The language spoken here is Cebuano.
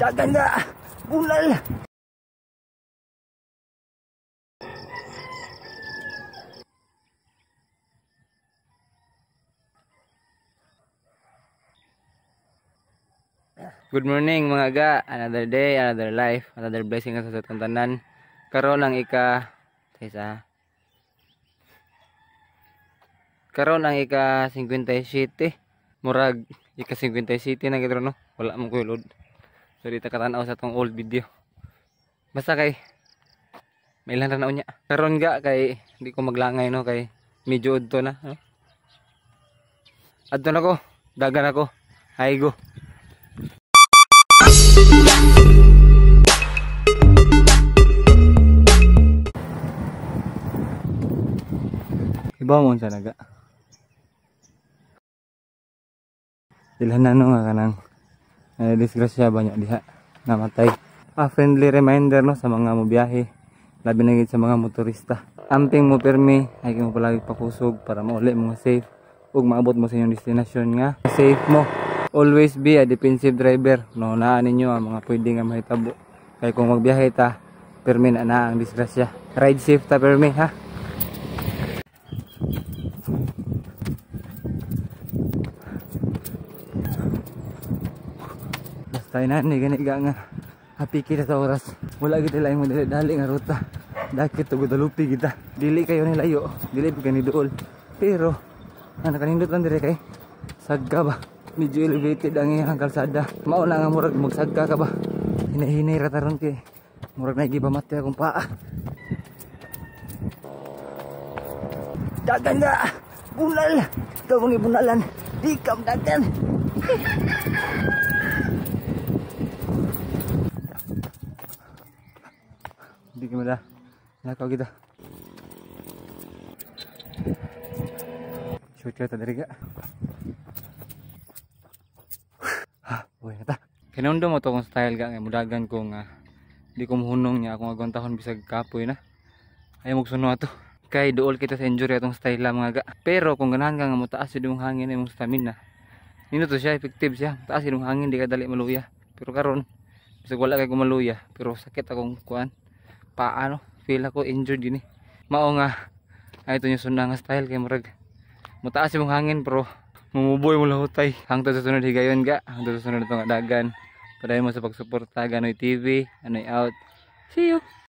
Dagan nga! Bunal! Good morning mga ga. Another day, another life, another blessing sa atong tanan. Karon ang ika taysa. Karon ang ika 57. Murag ika 57 na gid no. Wala man koy load. So dito katanaw sa atong old video. Basta kay may ilan ra na unya. Karon ga kay di ko maglangay no kay medyo udto na no. Adto na ko, dagan ako. Ay go. Iba mo unsa naga. Dilhan na no nga kanang disgrasya ba niya diha namatay. Friendly reminder no sa mga mobiyahe, labi na gid sa mga motorista. Amping mo pirmi ay mo palagi pakusog para mauli mo nga safe ug maabot mo sa inyong destinasyon nga safe mo. Always be a defensive driver. No, naa ninyo ang mga pwede nga mahitabo. Kay kung magbiyahe ta, pirmi na na ang disgrasya. Ride safe ta pirmi ha. Basta ina ni gani ga nga happy kita sa oras. Wala gid laing madali-dali nga ruta. Dakit og dalupi kita. Dili kayo ni layo, dili pa kani duol. Pero ang nakanindot lang dire kay sagka ba. Medyo elevated ang iyang kalsada. Mao na nga murag magsagka ka ba. Hinahinay ra taron kay murag naigibamati akong paa. Dagan nga! Bunal! Ikaw ang ibunalan! Di ka dagan! Di ka mada. Lakaw kita. Shoot ka ta diri ka. Uy, nata. Kinundo mo to kung style ga nga mudagan ko nga di ko muhunong niya akong agwantahon bisag kapoy na. Ay magsuno ato. Kay duol kita sa injury atong style la mga ga. Pero kung ganahan ka nga motaas jud imong hangin imong stamina. Nino to siya effective siya. Taas imong hangin di ka dali maluya. Pero karon bisag wala kay kumaluya pero sakit akong kuan. Paa no, feel ako injured din eh. Mao nga ay ito yung suna nga style kay murag motaas imong hangin pero mumuboy mo lahutay. Hangtod sa sunod higayon ga, hangtod sa sunod itong dagan. Padayon mo sa pagsuporta Ganoy TV, Anoy out. See you.